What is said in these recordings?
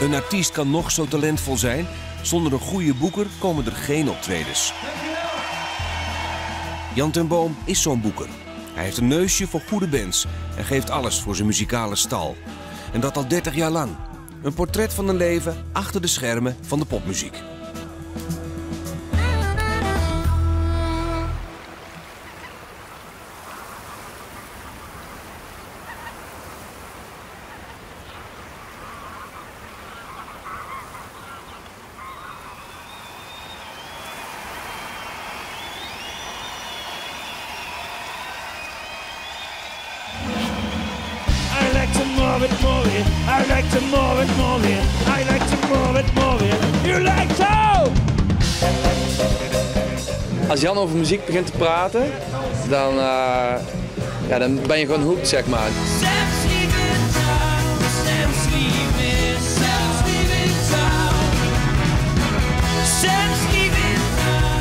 Een artiest kan nog zo talentvol zijn, zonder een goede boeker komen er geen optredens. Jan ten Boom is zo'n boeker. Hij heeft een neusje voor goede bands en geeft alles voor zijn muzikale stal. En dat al 30 jaar lang. Een portret van een leven achter de schermen van de popmuziek. I like to move it, move it. I like to move it, move it. I like to move it, move it. You like to? Als Jan over muziek begint te praten, dan, uh, ja, dan ben je gewoon hooked, zeg maar. Sam's leaving town. Sam's leaving. Sam's leaving town. Sam's leaving town.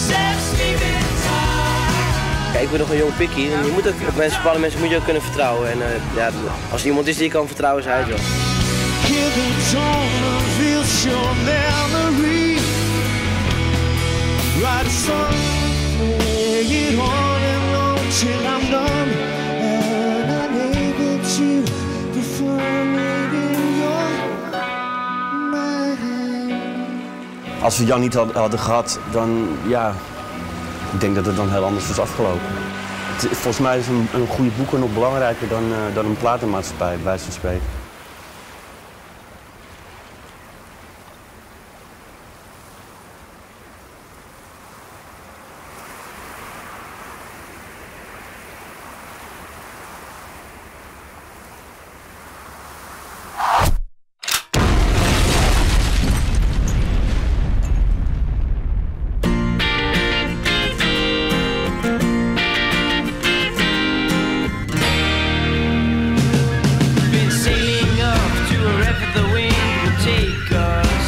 Sam's leaving town. Ja, ik ben nog een jong pikkie en je moet ook op mensen, bepaalde mensen moet je ook kunnen vertrouwen. En ja, als er iemand is die je kan vertrouwen, is hij het wel. Hear the tone of his your memory. Write a song, play it on and on till I'm done. And unable to perform it in your mind. Als we Jan niet hadden gehad, dan ja, ik denk dat het dan heel anders was afgelopen. Volgens mij is een goede boeker nog belangrijker dan een platenmaatschappij, bij wijze van spreken. Been sailing off to wherever the wind will take us.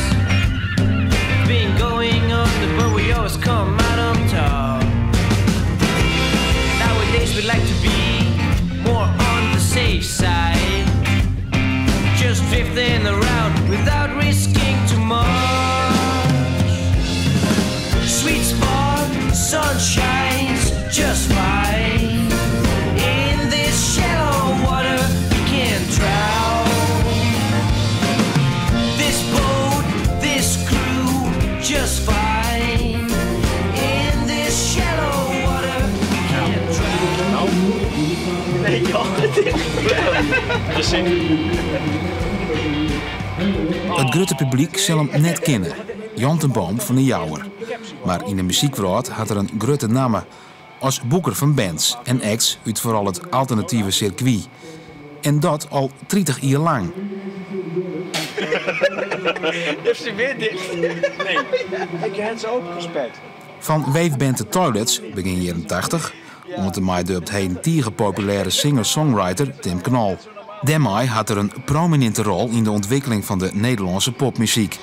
Been going under, but we always come out on top. Nowadays we like to be more on the safe side. Just drifting around without risking too much. Sweet spot, sun shines just fine. In this shallow water, we can drown. This boat, this crew, just fine. In this shallow water, we can drown. Nee, joh. It grutte publyk sil him net kenne. Jan ten Boom fan de Jouwer. Mar yn de muzykwrâld hat er in grutte namme. As boeker fan bands en acts út foaral it alternative sirkwy. En dat al 30 jier lang. Heeft ze weer dicht? Nee, ik heb ze opengesperd. Fan waveband The Toilets, begjin jierren 80, oant en mei de op 't heden tige populêre singer-songwriter Tim Knol. Dêrmei hat er in promininte rol yn de ûntwikkeling fan de Nederlânske popmuzyk.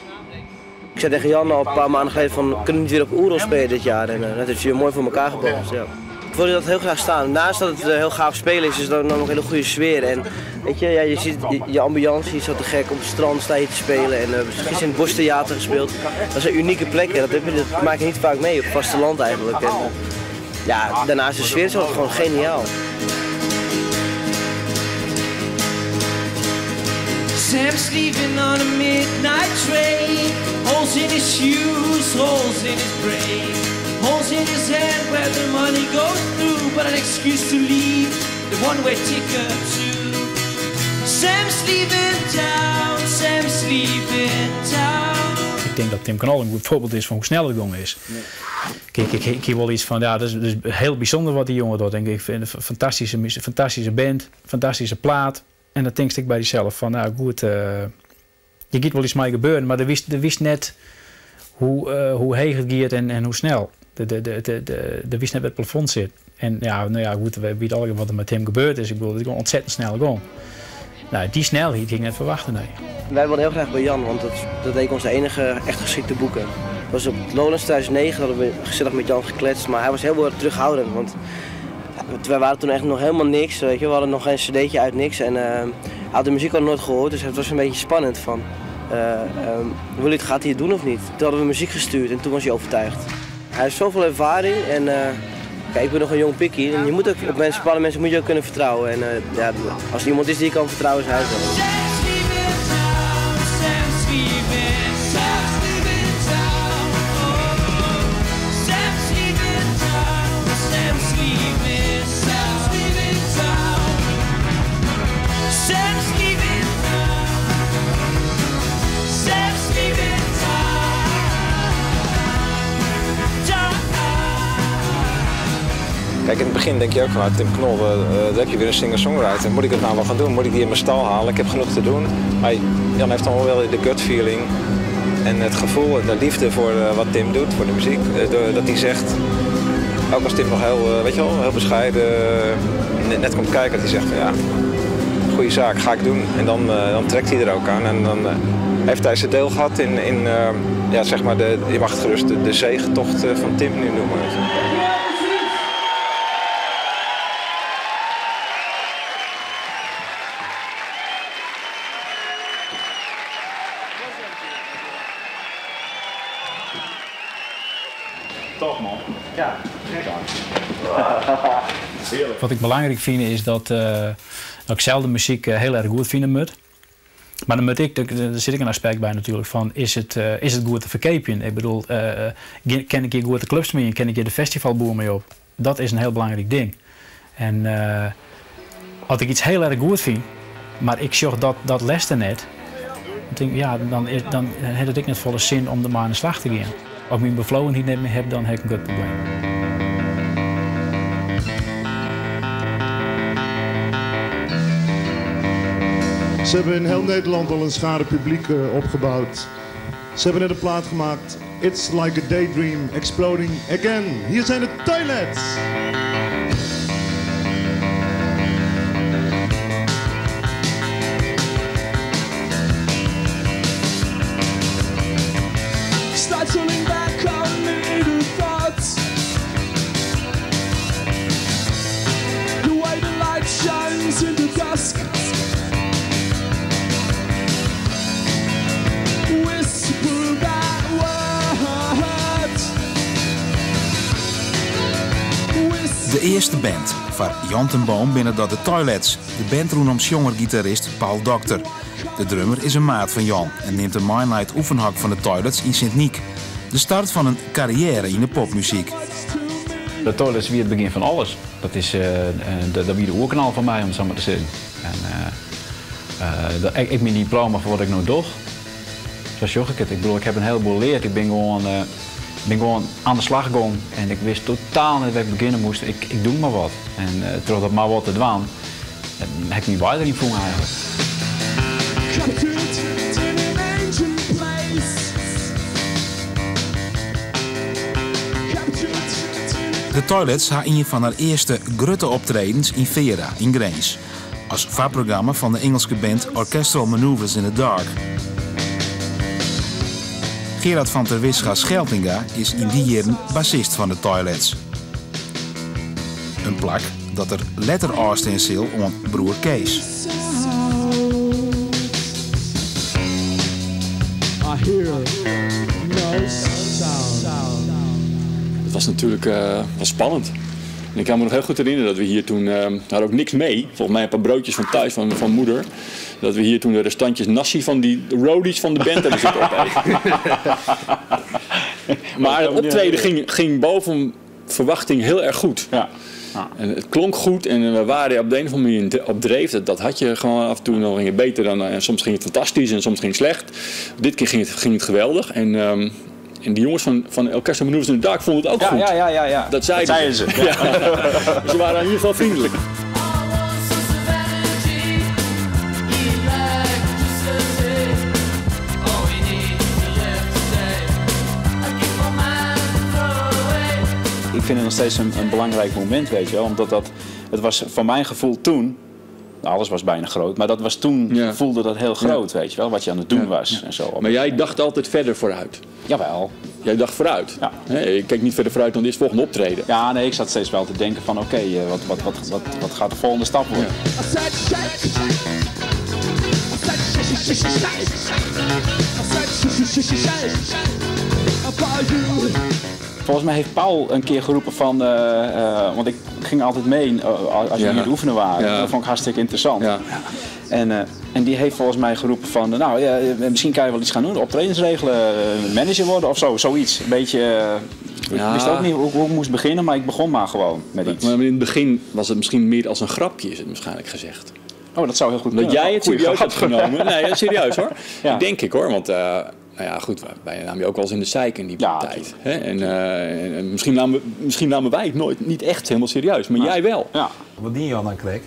Ik zei tegen Jan al een paar maanden geleden van, kunnen we niet weer op Oerol spelen dit jaar? En dat heeft hij mooi voor elkaar gebracht. Ja. Ik wilde dat heel graag staan. Naast dat het heel gaaf spelen is, is het dan ook een hele goede sfeer. En weet je, ja, je ziet je ambiance is zo te gek. Op het strand sta je te spelen en we hebben gisteren in het Bostheater gespeeld. Dat zijn unieke plekken, dat maak je niet vaak mee op het vasteland eigenlijk. En ja, daarnaast is de sfeer zo gewoon geniaal. Sam's leaving on a midnight train. Holes in his shoes, holes in his brain. Holes in his head where the money goes through. But an excuse to leave, the one-way ticket to. Sam's leaving town, Sam's leaving town. Ik denk dat Tim Knol een goed voorbeeld is van hoe snel het gegaan is. Kijk, ik heb wel iets van, ja, dat is heel bijzonder wat die jongen doet. Denk ik. Ik vind het een fantastische band, fantastische plaat. En dan denk ik bij jezelf van, nou goed, je gaat wel iets mee gebeuren, maar er wist net hoe heeg het gaat en hoe snel. De wist net waar het plafond zit. En ja, nou ja, goed, we weten allemaal wat er met hem gebeurd is. Het is ontzettend snel gegaan. Nou, die snelheid ging ik net verwachten, nee. Wij wilden heel graag bij Jan, want dat leek ons de enige echt geschikte boeken. Het was op Lowlands 2009, hadden we gezellig met Jan gekletst, maar hij was heel erg terughoudend. Want wij waren toen echt nog helemaal niks, weet je. We hadden nog geen cd'tje uit, niks. En Hij had de muziek al nooit gehoord, dus het was een beetje spannend van... wil hij het, gaat hij het doen of niet? Toen hadden we muziek gestuurd en toen was hij overtuigd. Hij heeft zoveel ervaring en kijk, ik ben nog een jong pikkie en je moet ook op mensen, bepaalde mensen moet je ook kunnen vertrouwen. En ja, als er iemand is die je kan vertrouwen, is hij het wel. Kijk, in het begin denk je ook van, nou, Tim Knol, daar heb je weer een singer-songwriter. Moet ik dat nou wel gaan doen? Moet ik die in mijn stal halen? Ik heb genoeg te doen. Maar Jan heeft dan wel de gut feeling en het gevoel en de liefde voor wat Tim doet, voor de muziek. Dat hij zegt, ook als Tim nog heel, weet je wel, heel bescheiden net komt kijken, dat hij zegt van ja, goede zaak, ga ik doen. En dan trekt hij er ook aan en dan heeft hij zijn deel gehad in ja, zeg maar de, je mag het gerust de zegetocht van Tim nu noemen. Top man. Ja, heerlijk. Wat ik belangrijk vind is dat ik zelf de muziek heel erg goed vinden moet. Maar dan moet ik, daar zit ik een aspect bij natuurlijk van, is het goed te verkopen? Ik bedoel, ken ik hier goed de clubs mee en ken ik hier de festivalboer mee op? Dat is een heel belangrijk ding. En als ik iets heel erg goed vind, maar ik zorg dat les er net, dan denk ik, ja, dan heb ik net volle zin om er maar aan de slag te gaan. Als ik mijn bevlogenheid niet meer heb, dan heb ik een goed probleem. Ze hebben in heel Nederland al een schare publiek opgebouwd. Ze hebben net een plaat gemaakt. It's like a daydream exploding again. Hier zijn de Toilets! Startling back on little thoughts. The way the light shines in the dusk. Whisper that word. De eerste band van Jan ten Boom binnen dat de Toilets. De band rondom zanger-gitarist Paul Dokter. De drummer is een maat van Jan en neemt de My oefenhak van de Toilets in Sint-Niek. De start van een carrière in de popmuziek. De Toilets is weer het begin van alles. Dat is dat wie de oerknal van mij, om het zo maar te zeggen. En, ik mijn diploma voor wat ik nu doe. Zo zocht ik het. Ik bedoel, ik heb een heleboel geleerd. Ik ben gewoon aan de slag gegaan en ik wist totaal niet waar ik beginnen moest. Ik doe maar wat. En terwijl dat maar wat te doen, heb ik me weiter in voelen eigenlijk. De Toilets had een van haar eerste grote optredens in Vera in Grins. Als voorprogramma van de Engelse band Orchestral Manoeuvres in the Dark. Gerard van Terwisga Scheltinga is in die jaren bassist van de Toilets. Een plak dat er letter Austin sil om broer Kees. Het was natuurlijk was spannend. En ik kan me nog heel goed herinneren dat we hier toen, hadden ook niks mee. Volgens mij een paar broodjes van thuis, van moeder. Dat we hier toen de restantjes nasi van die roadies van de band hebben zitten opeten. Maar het optreden ging boven verwachting heel erg goed. Ja. En het klonk goed en we waren op de een of andere manier op dreef. Dat had je gewoon af en toe, dan ging het beter dan, en soms ging het fantastisch en soms ging het slecht. Dit keer ging het geweldig. En die jongens van Orchestral Manoeuvres in the Dark vonden het ook goed. Ja. Dat zeiden ze. Ja. Ze waren in ieder geval vriendelijk. Ik vind het nog steeds een belangrijk moment, weet je wel. Omdat het was van mijn gevoel toen, nou, alles was bijna groot, maar dat was toen, voelde dat heel groot, weet je wel, wat je aan het doen was. En zo. Maar jij dacht altijd verder vooruit. Jawel. Jij dacht vooruit. Ja. Nee, ik keek niet verder vooruit dan dit volgende optreden. Ja, nee, ik zat steeds wel te denken van oké, wat gaat de volgende stap worden? Ja. Volgens mij heeft Paul een keer geroepen van, want ik ging altijd mee als jullie aan het oefenen waren. Dat vond ik hartstikke interessant. En, en die heeft volgens mij geroepen van, nou ja, misschien kan je wel iets gaan doen, optredens regelen, manager worden of zo, zoiets. Een beetje, ik wist ook niet hoe ik moest beginnen, maar ik begon maar gewoon met iets. Maar in het begin was het misschien meer als een grapje, is het waarschijnlijk gezegd. Oh, dat zou heel goed kunnen. Dat jij het serieus hebt genomen. Nee, serieus hoor. Ja. Denk ik hoor, want nou ja, goed, wij namen je ook wel eens in de zeik in die tijd. Hè? En misschien namen wij het nooit niet echt helemaal serieus, maar jij wel. Ja. Wat die Jan dan kreeg?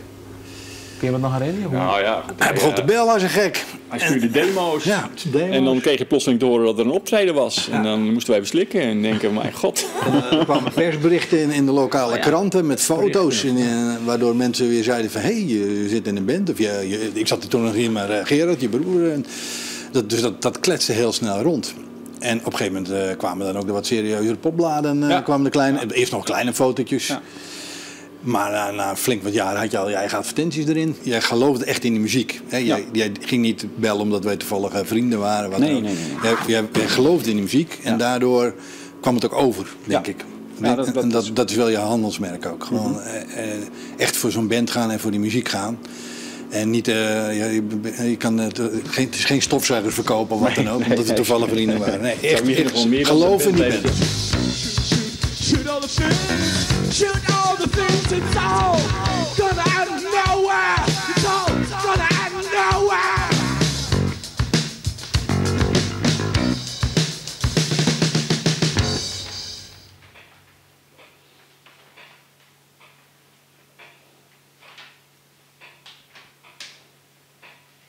Kun je me nog herinneren? Nou ja, goed, hij begon te bellen als een gek. Hij stuurde demo's. Ja, demo's. En dan kreeg je plotseling te horen dat er een optreden was. Ja. En dan moesten we even slikken en denken, mijn god. En, er kwamen persberichten in de lokale kranten met foto's. En, waardoor mensen weer zeiden van, hé, hey, je zit in een band. Of, ik zat er toen nog in, maar Gerard, je broer. En dus dat kletste heel snel rond. En op een gegeven moment kwamen dan ook de wat serieuzere popbladen. Kwamen de kleine, eerst nog kleine fotootjes. Ja. Maar na flink wat jaren had je al je eigen advertenties erin. Jij geloofde echt in de muziek. Hè? Jij ging niet bellen omdat wij toevallig vrienden waren. Wat nee. Jij geloofde in de muziek en daardoor kwam het ook over, denk ik. Ja, dat is wel je handelsmerk ook. Gewoon echt voor zo'n band gaan en voor die muziek gaan. En niet, je kan het is geen stofzuigers verkopen of wat dan ook, omdat we toevallig vrienden waren. Nee, echt geloof in die band. Shoot all the things, shoot all the things, it's all gonna out of nowhere, it's all gonna out of nowhere.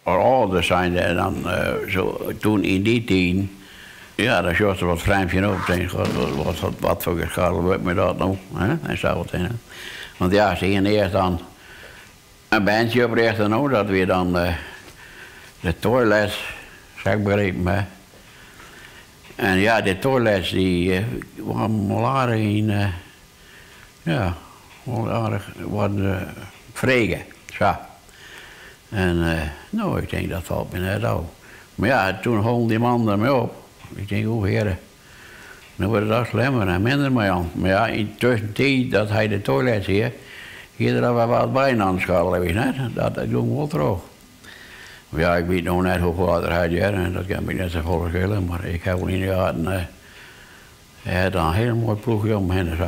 Our ouders zijn er dan zo, toen in die tien. Ja, daar zocht er wat vreemdje op. Denk, wat voor gescharrel wordt me dat nou? Hè? En zo wat. Want ja, ze gingen eerst dan een bandje oprichten, nou, dat weer dan de toilets, zeg ik begrepen. Hè? En ja, de toilets die waren wel aardig in, ja, wel aardig worden vregen, zo. En nou, ik denk dat valt me net op. Maar ja, toen holden die man ermee op. Ik denk, oh heren, nu wordt het al slimmer en minder mee aan. Maar ja, intussen tijd dat hij de toilet hier, hier er wel wat bijna aan het scharrelen is, net. Dat doen we wel terug. Maar ja, ik weet nog net hoeveel water hij had en dat kan me net zo vol schelen, maar ik heb wel in de gaten, hij had een heel mooi ploegje om hem heen. Zo.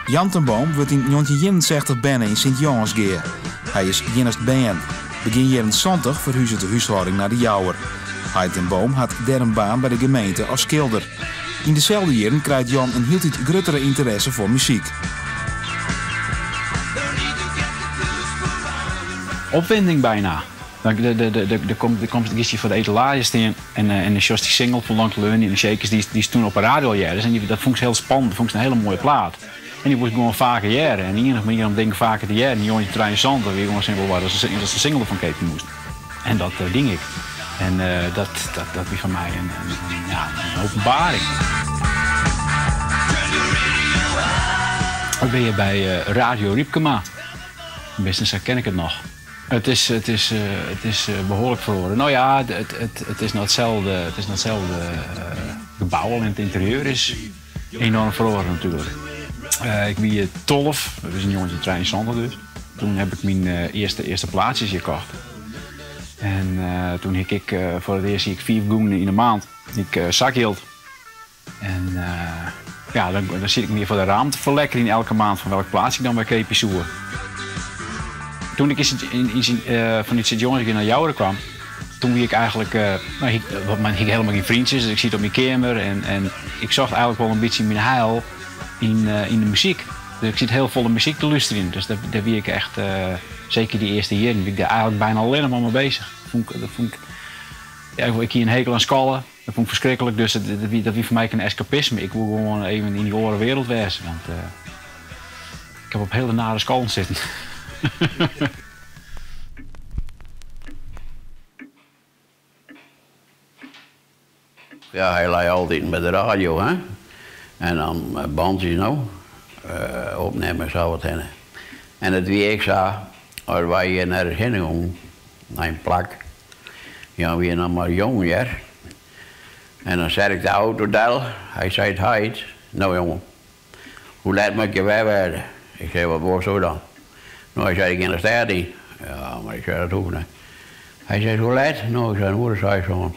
Jan ten Boom wordt in 1961 binnen in Sint-Jânsgea. Hij is jennest band. Begin jaren 70 verhuisde de huishouding naar de Jouwer. Hij ten Boom had daar een baan bij de gemeente als schilder. In dezelfde jaren krijgt Jan een heel iets grotere interesse voor muziek. Opwinding bijna. Er komt een voor de etalage staan en de die single van Lang Learning en de Shakers die is toen op de radio jaren. En dat vond ik heel spannend, dat vond ik een hele mooie plaat. En die moest gewoon vaker jaren. En de enige manier om dingen vaker te jaren, die jongen die zand, weer gewoon simpel was, dat ze single van Katie moest. En dat ding ik. En dat was voor mij een openbaring. Ik ben hier bij Radio Riepkema. Minstens herken ik het nog. Het is behoorlijk verloren. Nou ja, het is nog hetzelfde, het is nog hetzelfde gebouw, en het interieur is enorm verloren natuurlijk. Ik ben 12, dat is een jongetje trein Sander dus. Toen heb ik mijn eerste plaatsjes gekocht. En toen heb ik voor het eerst ik 4 goenen in de maand die ik zak hield. En ja, dan zit ik meer voor de raam te verlekkeren in elke maand van welk plaats ik dan bij Kepi zoer. Toen ik vanuit Sint-Jongenskeer naar Jouren kwam, toen wie ik eigenlijk, nou, ik had helemaal geen vriendjes, dus ik zit op mijn kamer en ik zocht eigenlijk wel een beetje mijn heil in de muziek. Dus ik zit heel vol de muziek te luisteren. Dus daar wie ik echt, zeker die eerste jaren, ben ik daar eigenlijk bijna alleen maar mee bezig. Dat vond ik, ja, ik hier een hekel aan skallen, dat vond ik verschrikkelijk. Dus dat wie voor mij een escapisme. Ik wil gewoon even in die oren wereld wezen, want ik heb op hele nare skallen zitten. Ja, hij lei altijd met de radio, hè. En dan bandjes nou, opnemen zou het heen. En it wie ek sa, as wy hjir nergens hinne gongen, nei in plak, Jan wie noch mar jong hear, en dan set ik de auto del, hy seit, heit, no jonge, hoe let moat ik hjir wer wêze? Ik sei, wat wolsto dan? No, hy sei, ik gean de stêd yn. Ja, mar ik sei, dat hoecht net. Hy seit, hoe let? No, ik sei, in oere as seis, sân.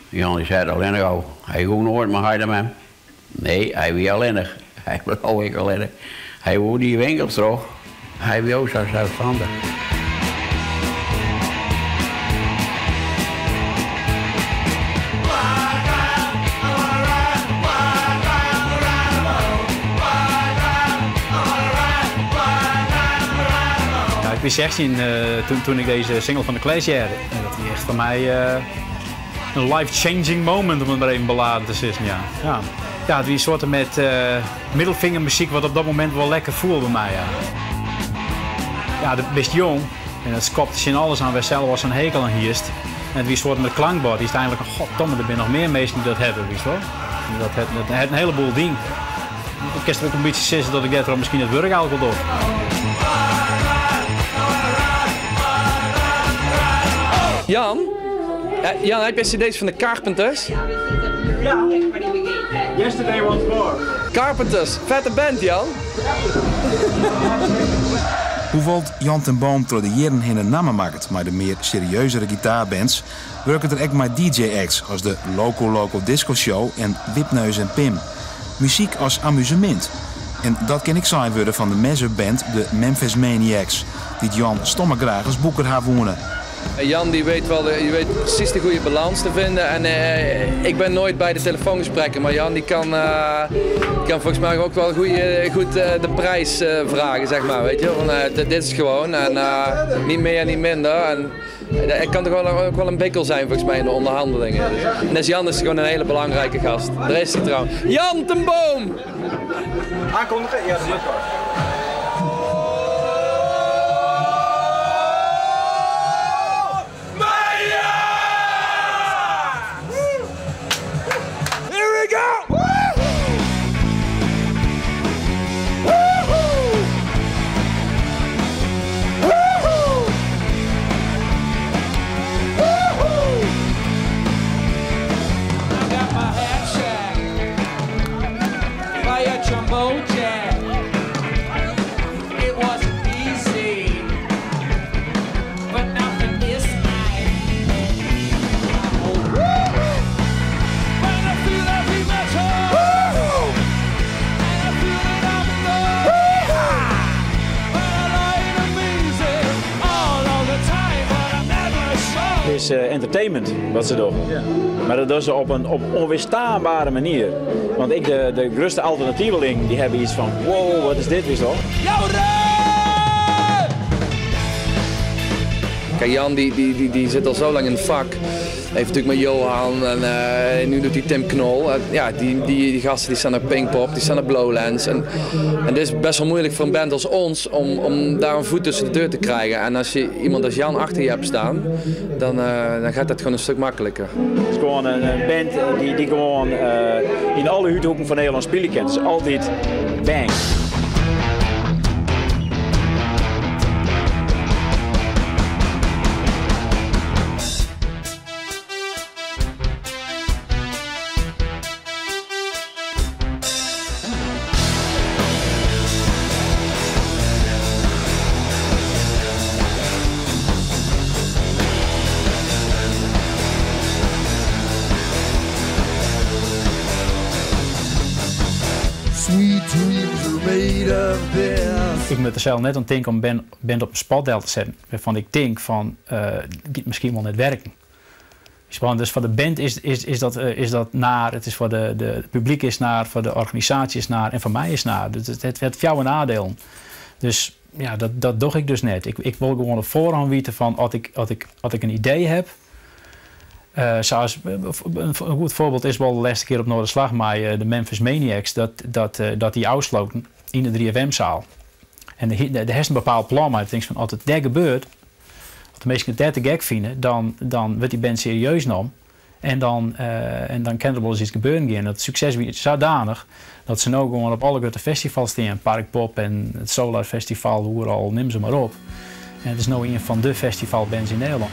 Jan dy set allinnich ôf. Hy gong noait mei heit en mem. Nee, hy wie allinnich. Hy bleau ek allinnich. Hy woe dy winkels troch. Hy wie o sa selsstannich. Ja, ik wie 16 toen ik deze single van de Clash hearde. En dat wie echt foar my in life-changing moment, om it mar even beladen te sizzen. Ja. Ja. Ja, it wie in soarte met middelfingermuzyk wat op dat momint wol lekker foel by my. Ja, ja do bist jong en dat skopt tsjin alles oan wêr'tst sels al sa'n hekel oan hiest. En it wie in soarte met klankbord. Dy't úteinlik, goddomme, der binne noch mear minsken dy't dat hawwe, witst wol. Dat hat, dat hat in heleboel dien. Ik kin ek in bytsje sizze dat ik dêrtroch miskien it wurk eigentlik wol doch. Jan? Jan, heb jij cd's van de Carpenters? Ja. Yesterday Once More. Carpenters, vette band Jan. Hoewol't Jan ten Boom troch de jierren hinne namme makket mei de mear serieuzere gitaarbands, wurket er ek mei DJ-acts as de Loco Loco Disco Show en Wipneus en Pim. Muzyk as amusemint. En dat kin ek sein wurde fan de mashup band de Memphis Maniacs, dy't Jan stomme graach as boeker ha woene. Jan die weet wel, die weet precies de goede balans te vinden. En ik ben nooit bij de telefoongesprekken, maar Jan die kan volgens mij ook wel goed de prijs vragen, zeg maar. Weet je? Van, dit is gewoon en niet meer en niet minder. En het kan toch wel, ook wel een bikkel zijn volgens mij in de onderhandelingen. En dus Jan is gewoon een hele belangrijke gast. Daar is hij trouwens. Jan ten Boom! Aankondigen? Ja, dat is waar. Here we go! Woohoo! Woohoo! Woohoo! I got my hat checked by a jumbo jet. It wasn't easy, but nothing is night. When I feel heavy metal, and I feel that I'm alone. When I lie in the music all of the time, but I'm never sure. Het is entertainment wat se dogge. Mar dat dogge se op in op ûnwjersteanbere manier. Want ek de grutste alternativelingen dy hawwe yts fan wow, wat is dit weer zo? Kijk, Jan die zit al zo lang in het vak. Hij heeft natuurlijk met Johan en nu doet hij Tim Knol. En ja, die gasten die staan op Pinkpop, die staan op Lowlands. En het is best wel moeilijk voor een band als ons om daar een voet tussen de deur te krijgen. En als je iemand als Jan achter je hebt staan, dan gaat dat gewoon een stuk makkelijker. Het is gewoan in band dy't gewoan yn alle úthoeken fan Nederlân spylje kin. It is altyd bang. Sweet dreams are made of this. Ik moat der sels net oan tinke om band op in spot del te setten. Wêrfan't ik tink fan, it giet miskien wol net wurkjen. Dus foar de band is dat naar, it is foar de it publyk is naar, foar de organisaasje is naar en foar my is naar. Dus it hat fjouwer neidielen. Dus ja, dat doch ik dus net. Ik wol gewoan op foarhân witte fan as ik in idee haw. Sa as, in goed foarbyld is wol de lêste kear op Noorderslag mei de Memphis Maniacs dat dy ôfsletten yn de 3FM-seal. En dêr hast in bepaald plan, mar ik tink fan as it dêr gebeurt, as de minsken it dêr te gek fine, dan wurdt dy band serieus nommen. En dan, en dan kin der wolris iets gebeuren gean. Dat sukses wie sadanich dat se no gewoan op alle grutte festivals stean. Parkpop en it Solar Festival, oeral, nim se mar op. En it is no ien fan de festivalbands yn Nederlân.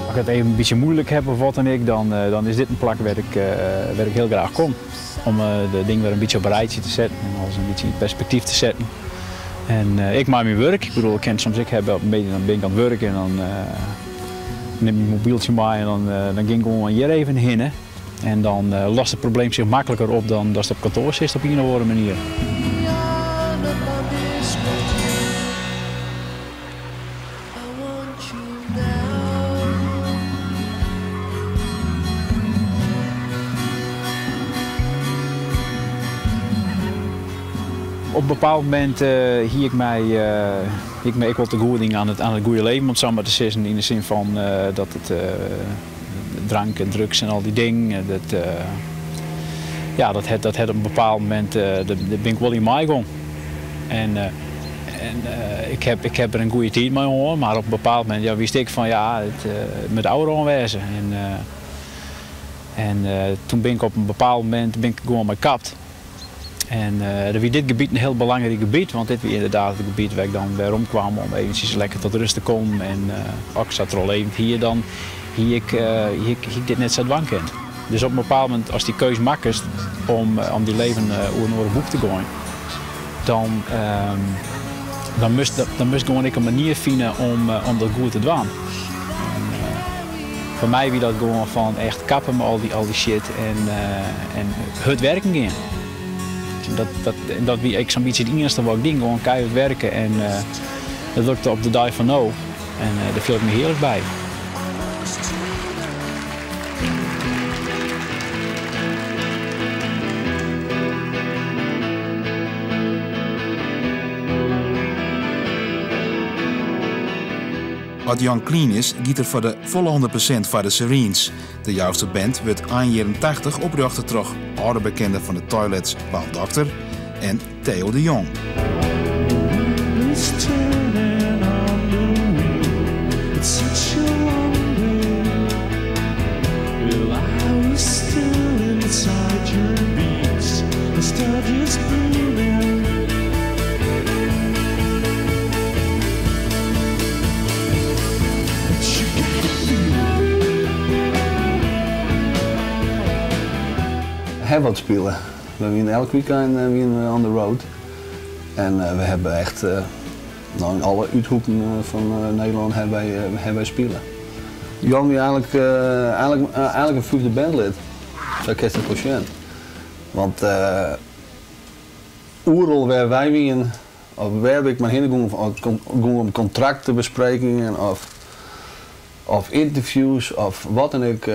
As ik it even in bytsje muoilik ha of wat dan ek, dan, dan is dit in plak wêr't ik, wêr't ik hiel graach kom. Om de dingen wer in bytsje op in rijtsje te setten en alles in bytsje yn perspektyf te setten. En ek mei myn wurk, ik bedoel, ik kin soms ek hawwe op in middei, dan bin ik oan it wurk en dan nim ik myn mobyltsje mei en dan, dan gean ik gewoan hjir even hinne. En dan lost it probleem sich makliker op dan datst op kantoar sitst op ien of oare manier. Op in bepaald momint hie ik my, hie ik my ek wol te goed dien oan it goede leven, om it sa mar te sizzen. Yn de sin fan dat it drank en drugs en al dy dingen, dat, ja, dat hat, dat hat op in bepaald momint, dêr bin ik wol yn meigong. En, en ik ha, ik ha der in goede tiid mei hân, mar op in bepaald momint ja, wist ik fan ja, it moat ôfrûn wêze. En, en toen bin ik op in bepaald momint bin ik gewoan mei kapt. En uh, wie dit gebiet in hiel belangryk gebiet, want dit wie ynderdaad it gebiet wêr't ik dan werom kwam om eventsjes lekker tot rêst te kommen. En uh, as ik sa trochlevend hie, dan hie ik, uh, hie ik, hie ik dit net sa dwaan kind. Dus op in bepaald momint, ast dy keus makkest om, om dyn leven oer in oare boech te goaien, dan, dan moatst, dan moatst gewoan ek in manier fine om, om dat goed te dwaan. En, foar my wie dat gewoan fan echt kappe mei al dy shit en, en hurd werken gean. Dat, dat, dat wie ek sa'n bytsje it iennichste wat ik die, gewoan keihard werke en dat lukte op de dei fan no. En dêr fiel ik my hearlik by. As Jan clean is, giet er foar de folle 100% foar de Serenes. De Jouster band wurdt ein jierren 80 oprjochte troch âlde bekenden fan de Toilets Paul Dokter en Theo de Jong. Ha wat spile. We wiene elk weekend wiene we on the road. En we hawwe echt no, yn alle úthoeken fan Nederlân hawwe wy spile. Jan wie eigentlik, eigentlik, eigentlik in fyfde bandlid. Sa kinst it wol sjen. Want oeral wêr wy wiene, of wêr ik mar hinne gong, of gong om kontraktbesprekingen of, of ynterviews of wat dan ek,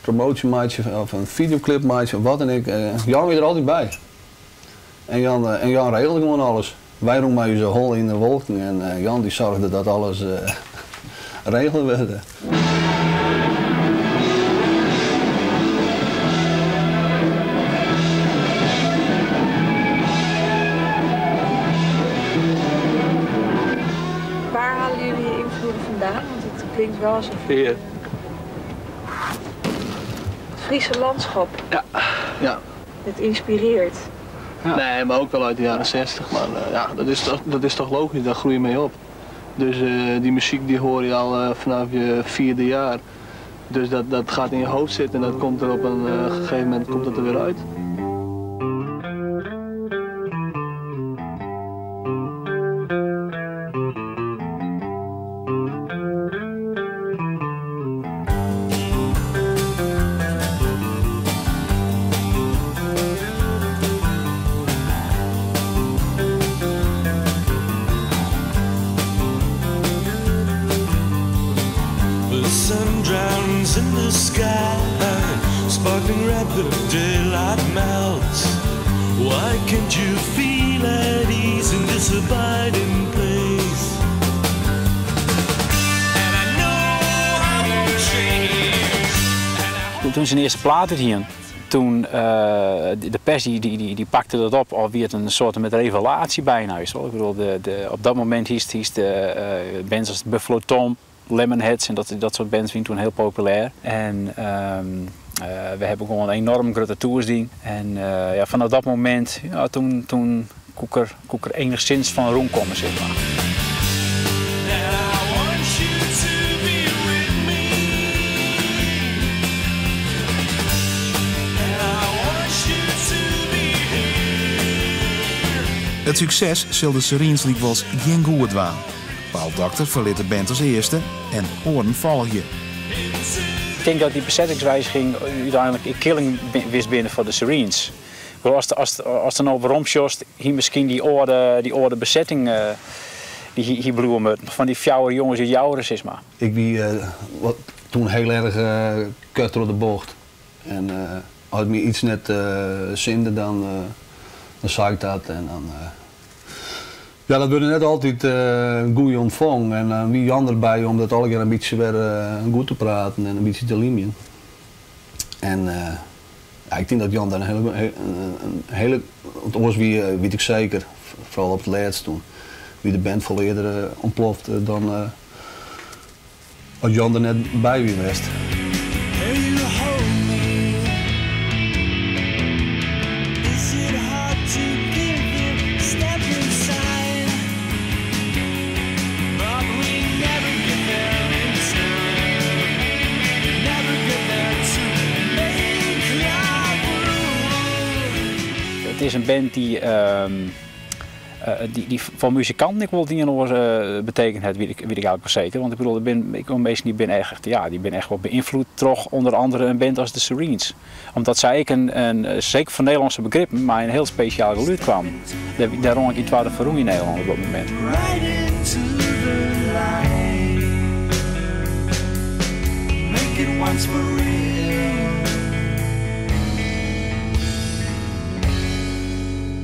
promoasje meitsje of in fideoklip meitsje of wat dan ek, Jan wie der altyd by. En Jan, en Jan regelde gewoan alles. Wy rûnen mei ús holle yn de wolken en Jan dy soarge dat alles regele wurde. Waar halen jullie je invloeden vandaan? Want het klinkt wel alsof. Hier. Het Friese landschap. Ja. ja. Het inspireert. Ja. Nee, maar ook wel uit de jaren 60. Maar ja, dat is toch logisch, daar groei je mee op. Dus die muziek die hoor je al vanaf je vierde jaar. Dus dat gaat in je hoofd zitten en dat komt er op een gegeven moment komt dat er weer uit. The sun drowns in the sky, sparkling red, the daylight melts. Why can't you feel at ease in this abiding place? And I know I won't change. Toen se in earste plaat hienen, toen de pers die, die, die, die pakte dat op, al wie it in soarte met revelatie bijna. Ik bedoel, de, op dat momint hiest de bands as Buffalo Tom, Lemonheads en dat soort bands wienen toen heel populair. En we hebben gewoon enorm grote tours dien. En ja, vanaf dat moment, ja, toen koe ik er enigszins fan rûn komme, zeg maar. And I want you to be with me. And I want you to be here. It sukses sil de Serenes lykwols gjin goed dwaan. Paul Dokter ferlit de band as earste en oaren folgje. Ik tink dat dy besettingswiziging úteinlik killing west binne foar de Serenes. As der no weromsjochst, hie miskien dy âlde besetting dy hie bliuwe moatten. Fan dy fjouwer jonges út Joure, sis mar. Ik wie wat, toen heel erg kort door de bocht. En as my iets net sinde, dan sei ik dat. En dan, ja, dat wurdt net altyd goed ûntfongen. En dan wie Jan derby om dat allegear in bytsje wer goed te praten en in bytsje te lymjen. En ja, ik tink dat Jan dêr in hele, want oars wie, wit ik seker, foaral op it lêst toen, wie de band folle earder ûntploft dan as Jan der net by wie west. Hey, you hold me. Is it hard to give you step inside? But we never get there in time. Never get there to make love rule. It is in band dy't foar muzikanten ek wol dingen oars betekend hat, wit ik eigentlik wol seker. Want ik bedoel, ik kom minsken dy binne echt, ja, dy binne echt wol beynfloede troch ûnder oare in band as de Serenes. Omdat sy ek in, seker foar Nederlânske begrippen, mar in hiel spesjaal gelûd kamen. Dêr rûn ik yn twadde ferrûn yn Nederlân op dat momint. Right into the light. Make it once for real.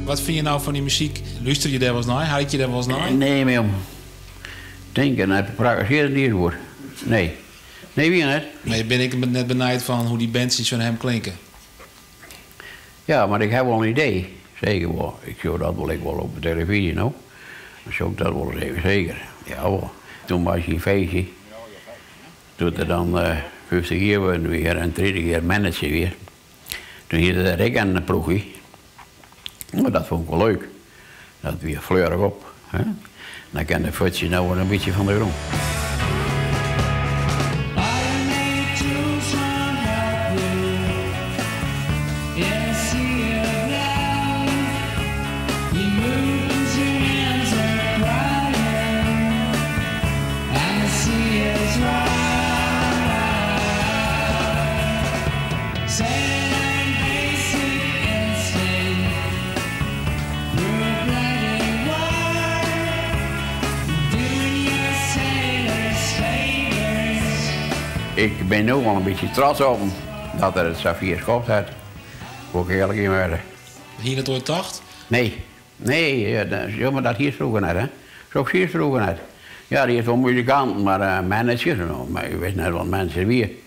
Wat fine je no fan dy muzyk? Lústerje je dêr wolris nei? Harkje je dêr wolris nei? Nee, mar om tinken, net praktisearje niet hoor. Nee. Nee, wie net? Mar bin ik net benijd fan hoe't dy bands fan him klinke? Ja, mar ik ha wol in idee. Seker wol. Ik sjoch dat wol, ik wol op de telefyzje no. Dan sjoch ik dat wol ris even seker. Ja, wol. Toen wie it in feestje. Toen er dan 50 jier wurden wie en 30 jier manager wie. Toen hie er ek in ploechje. Mar dat fûn ik wol leuk. Dat wie fleurich op. Hè? Dan kin de fuotsje no wol in bytsje fan de grûn. Angels won't help you. You see it now. You move your hands are crying. And the sea is right. Same basic instinct. Through a blinding wire. Doing your sailor's favors. Ik bin no wol in bytsje trots op him dat er it safier skopt hat. Wol ik earlik yn wurde. Hie je dat oait tocht? Nee, nee, ja, ja, mar dat hie froeger net, hè. Sa wie froeger net. Ja, dy is wol muzikant, mar manager, no, mar ik wist net wat manager wie.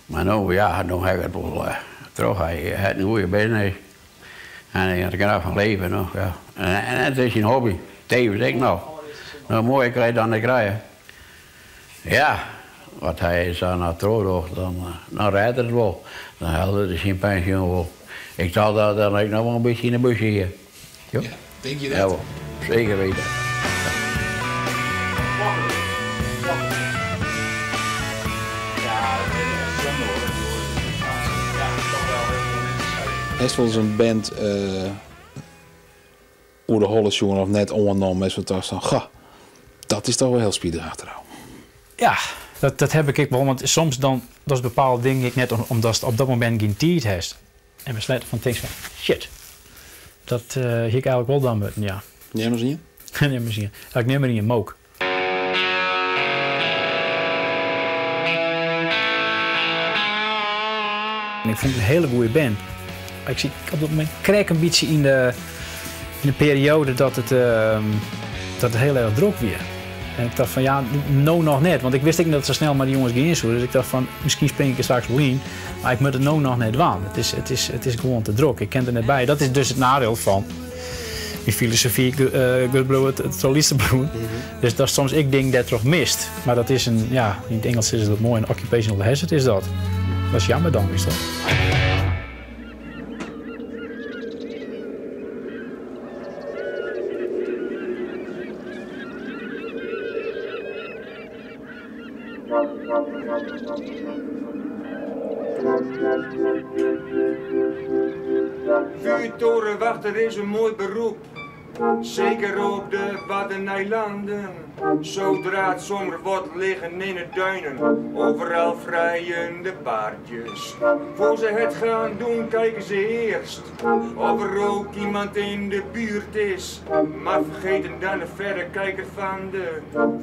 Mar no, ja, no ha ik it wol troch. Hy hat in goede business. En hy hat der graach fan libje, no, ja. En it is syn hobby. Tevens ek noch. No, moai krije je dan net krije. Ja, wat hy sa noch trochdocht, dan rêdt er it wol. Dan hellet er syn pensjoen wol. Ik tocht dat dan ek noch wol in bytsje yn de bus hie. Ja. Tink je dat? Ja, wol. Seker witte. Ja, Hast wolris in band oer de holle sjoen of net oannommen is wat fan, goh, dat is dochs wol hiel spitich achterôf. Ja, dat ha ik ek wol. Want soms dan, dat is bepaalde dingen ek net omdatst op dat momint gjin tiid hast. En beslute fan tinkst fan, shit, dat hie ik eigentlik wol dwaan moatten, ja. Neam ris ien? Neam ris ien. Ik neam mar ien, Mook. En ik fûn it in hiele goede band. Ik sit op dat momint krekt in bytsje yn de perioade dat it hiel erch drok wie. En ik tocht fan ja, no noch net, want ik wist ek net dat it sa snel mei dy jonges gean soe. Dus ik tocht fan miskien spring ik der straks wol yn, mar ik moat it no noch net dwaan. It is, it is, it is gewoan te drok, ik kin der net by. Dat is dus it neidiel fan myn filosofy, grut bliuwe troch lyts te bliuwen. Dus dat soms ek dingen dêrtroch mist. Mar dat is in, ja, yn it Ingelsk sizze se dat moai, in occupational hazard is dat. Dat is jammer dan, witst wol. Vuurtorenwachter is een mooi beroep. Zeker op de Waddeneilanden. Zodra het zomer wordt liggen in de duinen overal vrijende paardjes. Voor ze het gaan doen kijken ze eerst of er ook iemand in de buurt is. Maar vergeten dan de verrekijker van de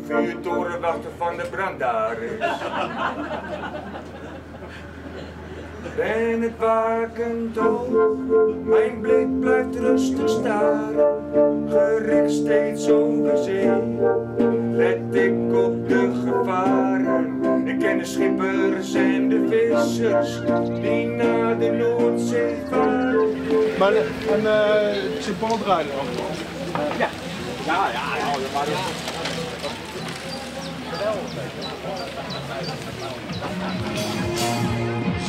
vuurtorenwachter van de Brandaris. Ben het wakend oog, mijn blik blijft rustig staren, gericht steeds over zee. Let ik op de gevaren, ik ken de schippers en de vissers die naar de Noordzee varen. Maar en uh, Sint Paul draaide nog? Ja. Ja, ja, ja, maar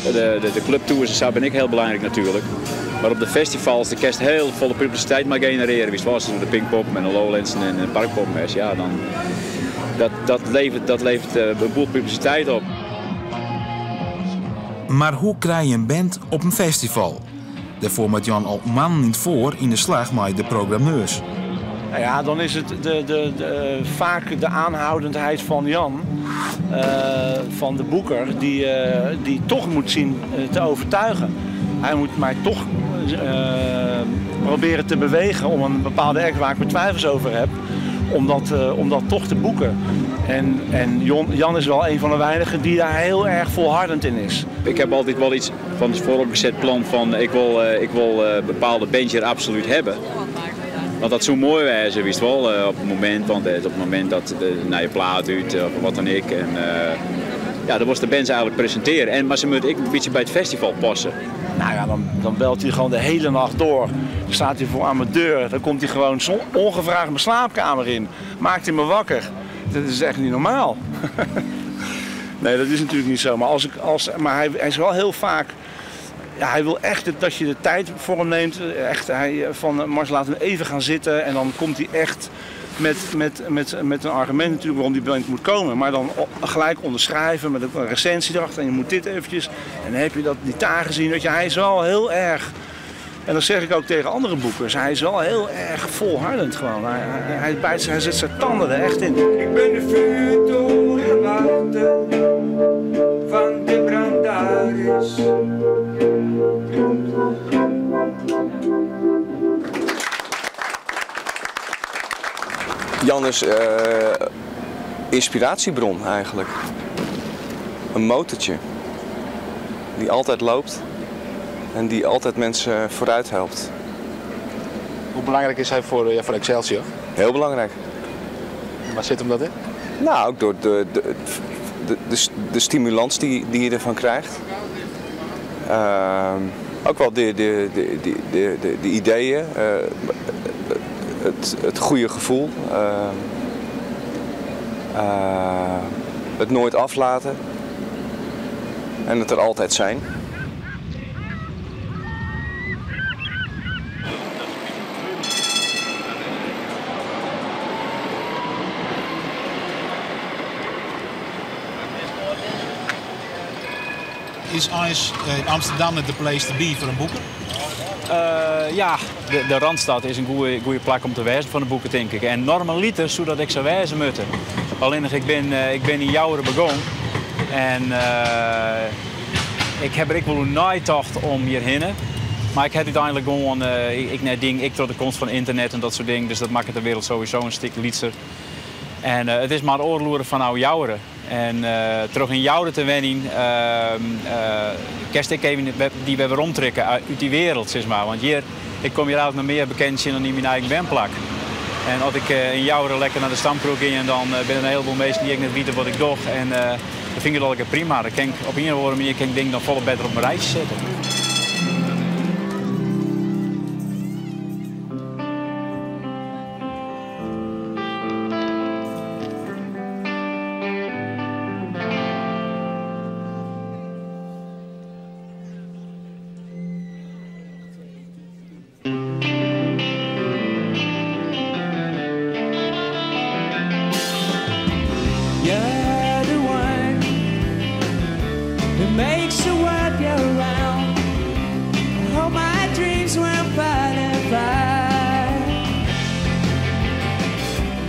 De, de, de clubtours en zo ben ik heel belangrijk natuurlijk. Maar op de festivals, de kerst heel volle publiciteit maar genereren. Wie het was, de Pinkpop en de Lowlands en de Parkpop. Ja, dan, dat, dat levert, dat levert een boel publiciteit op. Mar hoe krije je in band op in festival? Dêrfoar moat Jan al moannen yn 't foar yn de slach mei de programmeurs. Nou ja, dan is het de, de, de, vaak de aanhoudendheid van Jan, van de boeker, die, die toch moet zien te overtuigen. Hij moet mij toch proberen te bewegen om een bepaalde act waar ik mijn twijfels over heb, om dat toch te boeken. En, en Jan is wel een van de weinigen die daar heel erg volhardend in is. Ik heb altijd wel iets van het vooropgezet plan van ik wil, ik wil bepaalde bandjes er absoluut hebben. Want dat zou mooi zijn, wist wel, op het moment, want op het moment dat de nieuwe plaat uit of wat dan ik. En, ja, dan was de bands eigenlijk presenteren. En, maar ze moeten ook een beetje bij het festival passen. Nou ja, dan, dan belt hij gewoon de hele nacht door. Dan staat hij voor aan mijn deur. Dan komt hij gewoon ongevraagd mijn slaapkamer in. Maakt hij me wakker. Dat is echt niet normaal. Nee, dat is natuurlijk niet zo. Maar, als ik, als, maar hij, hij is wel heel vaak... Ja, hij wil echt dat je de tijd voor hem neemt. Echt, hij, van Mars laat hem even gaan zitten. En dan komt hij echt met, met, met, met een argument natuurlijk waarom die band moet komen. Maar dan gelijk onderschrijven met een recensie erachter. En je moet dit eventjes. En dan heb je dat niet daar gezien. Dat je, hij is wel heel erg... En dat zeg ik ook tegen andere boekers. Hij is wel heel erg volhardend gewoon. Hij, hij, hij, bijt, hij zet zijn tanden er echt in. Ik ben de vuurtorenwachter van de Brandaris. Jan is inspiratiebron eigenlijk. Een motortje die altijd loopt en die altijd mensen vooruit helpt. Hoe belangrijk is hij voor, ja, voor Excelsior? Heel belangrijk. Waar zit hem dat in? Nou, ook door de, de, de, de, de stimulans die, die je ervan krijgt. Ook wel de, de, de, de, de, de, de ideeën, het, het goede gevoel. Het nooit aflaten en het er altijd zijn. Is eins in Amsterdam net de place to be foar in boeker? Ja, de, de Randstad is in goede plak om te wêzen foar in boeker, tink ik. En normaliter soe dat ek sa wêze moatte. Allinnich, ik bin yn Joure begûn. En ik ha der ek wol oer neitocht om hjirhinne. Mar ik ha úteinlik gewoan, ik net ding, ek troch de komst fan ynternet en dat soart dingen. Dus dat makket de wereld sowieso in stik lytser. En it is mar oardel oere fanôf Joure. En troch yn Joure te wenjen, kinst ek even dy wer weromtrekke út dy wereld, sis mar. Want hjir, ik kom hjir eigentlik noch mear bekenden tsjin dan yn myn eigen wenplak. En as ik yn Joure lekker nei de stamkroech gean, dan binne der in heleboel minsken dy't ek net witte wat ik doch. En dat fyn ik allegear prima. Dan kin ik op ien of oare manier kin ik dingen dan folle better op in rijtsje sette. You're the one who makes the world go round. All my dreams went butterfly.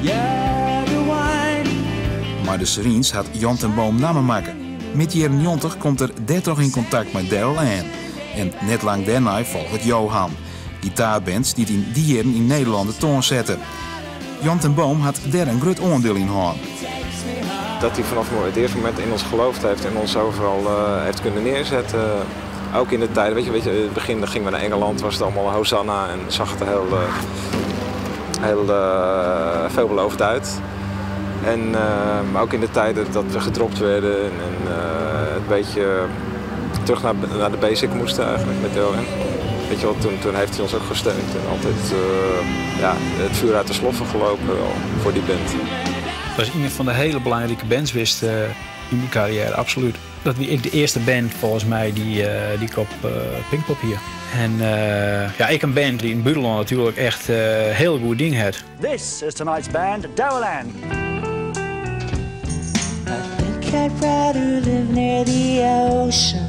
You're the one. Mei de Serenes hat Jan ten Boom namme makke. Mid jierren 90 komt er dêrtroch yn kontakt mei Daryl Ann. En net lang dêrnei folget Johan, gitaarbands dy't yn dy jierren yn Nederlân de toan sette. Jan ten Boom hat dêr in grut oandiel yn hân. Dat hij vanaf het eerste moment in ons geloofd heeft en ons overal eh, heeft kunnen neerzetten. Ook in de tijd, weet je, weet je, in het begin gingen we naar Engeland, was het allemaal Hosanna en zag het er heel, eh, heel eh, veelbelovend uit. En maar ook in de tijden dat we gedropt werden en, en een beetje terug naar, naar de basic moesten eigenlijk met DLN. Weet je wel, toen, toen heeft hij ons ook gesteund en altijd ja, het vuur uit de sloffen gelopen wel, voor die band. Dat is een van de hele belangrijke bands wist in die carrière, absoluut. Dat wie ik de eerste band volgens mij die, die ik op Pinkpop hier. En ja, ik een band die in bûtenlân natuurlijk echt heel goed ding hat. This is tonight's band, Daryl Ann. I think I'd rather live near the ocean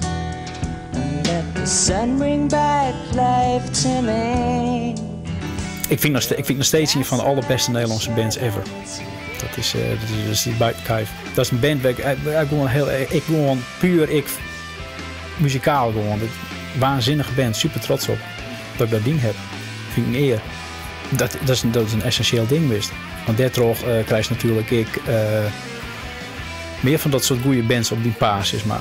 and let the sun bring back life to me. Ik vind nog, ik vind nog steeds een van de allerbeste Nederlandse bands ever. Dat is, dat is, dat is buiten kijf. Dat is een band waar ik, ik, gewoon heel, ik gewoon puur ik muzikaal gewoon. Waanzinnige band, super trots op dat ik dat ding heb. Vind ik een eer. Dat is een essentieel ding wist. Want daardoor krijg je natuurlijk ik meer van dat soort goede bands op die basis. Maar.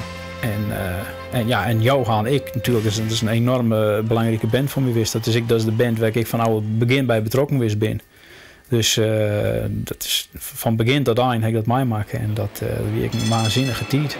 En, ja, en Johan, ik natuurlijk, dat is een enorme belangrijke band voor me wist. Dat is, ik, dat is de band waar ik van het begin bij betrokken wist ben. Dus dat is van begin tot eind heb ik dat meemaken en dat wie ik een waanzinnige tijd.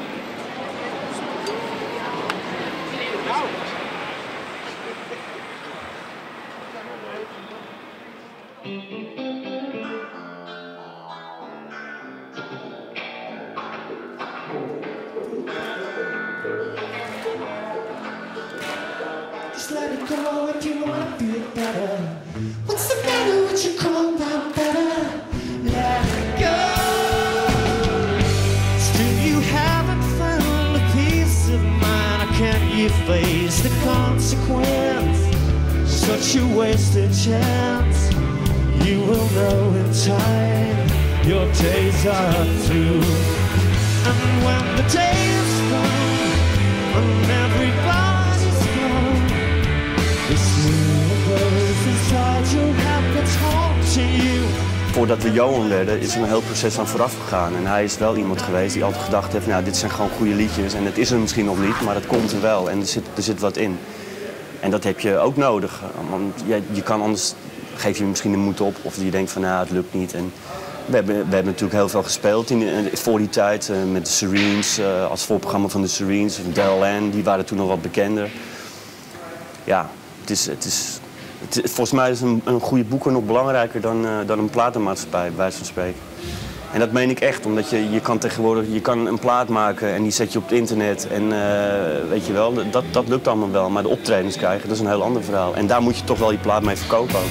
Just let it go if you wanna feel better. What's the matter with you? Calm down better. Let it go. Still you haven't found a peace of mind. Can you face the consequence? Such a wasted chance. You will know in time your days are through. And when the day is gone and everybody's gone, this universe inside your head that's haunting you. Voordat we Johan werden, is er een heel proces aan vooraf gegaan. En hij is wel iemand geweest die altijd gedacht heeft, nou, dit zijn gewoon goede liedjes. En het is er misschien nog niet, maar het komt er wel. En er zit wat in. En dat heb je ook nodig. Want je kan anders, geef je misschien de moed op of je denkt van, nou, het lukt niet. En we hebben natuurlijk heel veel gespeeld voor die tijd met de Serenes, als voorprogramma van de Serenes. Of Daryl Ann, die waren toen nog wat bekender. Ja, volgens mij is een goede boeker nog belangrijker dan een platenmaatschappij, bij wijze van spreken. En dat meen ik echt, omdat je kan tegenwoordig, je kan een plaat maken en die zet je op het internet. En weet je wel, dat lukt allemaal wel. Maar de optredens krijgen, dat is een heel ander verhaal. En daar moet je toch wel je plaat mee verkopen ook.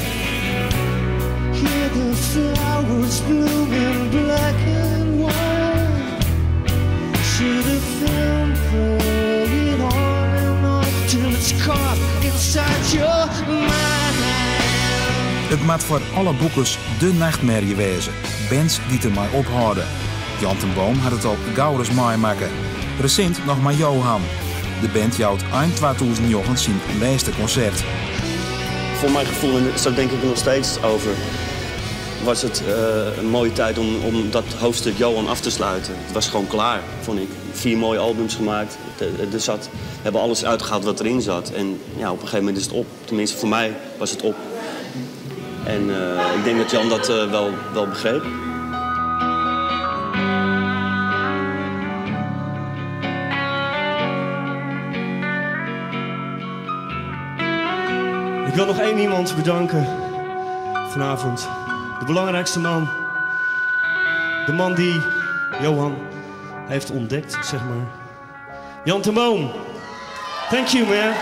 Hear the flowers bloom in black and white. See the film playing on and on till it's caught inside your mind. It moat foar alle boekers de nachtmerrie wêze. Bands dy't dermei ophâlde. Jan ten Boom hat it al gauris meimakke. Resint noch mei Johan. De band jout ein 2009 syn lêste konsert. Voor mijn gevoel, en zo denk ik er nog steeds over, was het een mooie tijd om dat hoofdstuk Johan af te sluiten. Het was gewoon klaar, vond ik. 4 mooie albums gemaakt. We hebben alles uitgehaald wat erin zat. En op een gegeven moment is het op. Tenminste, voor mij was het op. En eh, ik denk dat Jan dat eh, wel, wel begreep. Ik wil nog één iemand bedanken vanavond. De belangrijkste man. De man die Johan heeft ontdekt, zeg maar. Jan ten Boom. Thank you, man.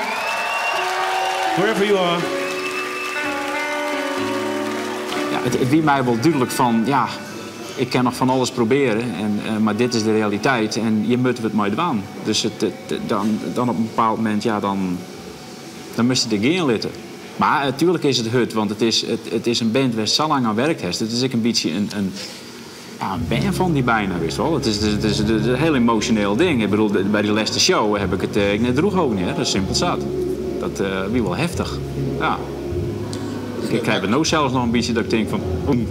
Wherever you are. Ja, het wie mij wel duidelijk van, ja, ik kan nog van alles proberen, en, maar dit is de realiteit en je moet het maar doen. Dus dan op een bepaald moment, ja, dan moest het er geen litten. Maar natuurlijk is het hut, want het is een band waar zo lang aan werkt heeft. Het is ook een beetje een, ja, een band van die bijna, wist wel. Het is een heel emotioneel ding. Ik bedoel, bij die laatste show heb ik het ik net droeg ook niet, hè. Dat is simpel zat. Dat wie wel heftig. Ja. Ik krijg het nou zelfs nog een beetje dat ik denk van... Oem.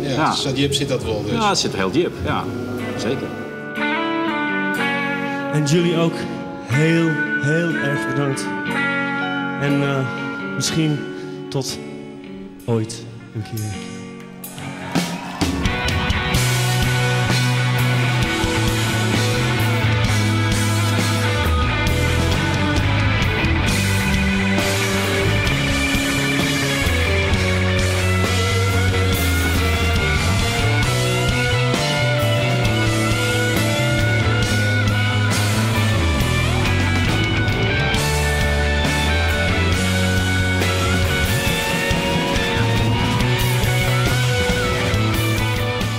Ja, ja. Dus diep zit dat wel dus. Ja, het zit heel diep, ja. Zeker. En jullie ook heel, heel erg bedankt. En misschien tot ooit een keer.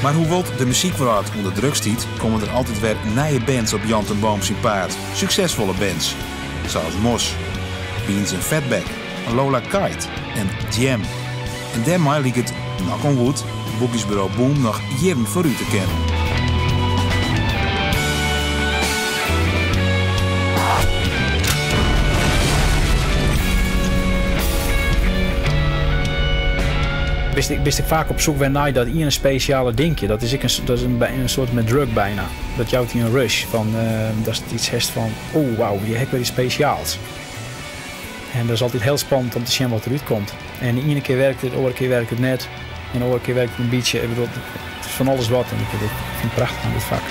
Maar hoewel de muziekwereld onder druk stiet, komen er altijd weer nieuwe bands op Jan ten Boom zijn paard. Succesvolle bands, zoals Mos, Beans and Fatback, Lola Kite en Jam. En daarmee liep het, knock on wood, boekingsbureau Boom nog jaren voor u te kennen. Wist ik vaak op zoek naar dat ene speciale dingje. Dat is, ik een, dat is een soort met drug bijna. Dat jouwt hij een rush van, dat is iets hest van, oh wauw, die heb weer iets speciaals. En dat is altijd heel spannend om te zien wat eruit komt. En de ene keer werkt het, de andere keer werkt het net. En de andere keer werkt het een beetje. Ik bedoel, het is van alles wat. En ik vind het prachtig aan dit vak.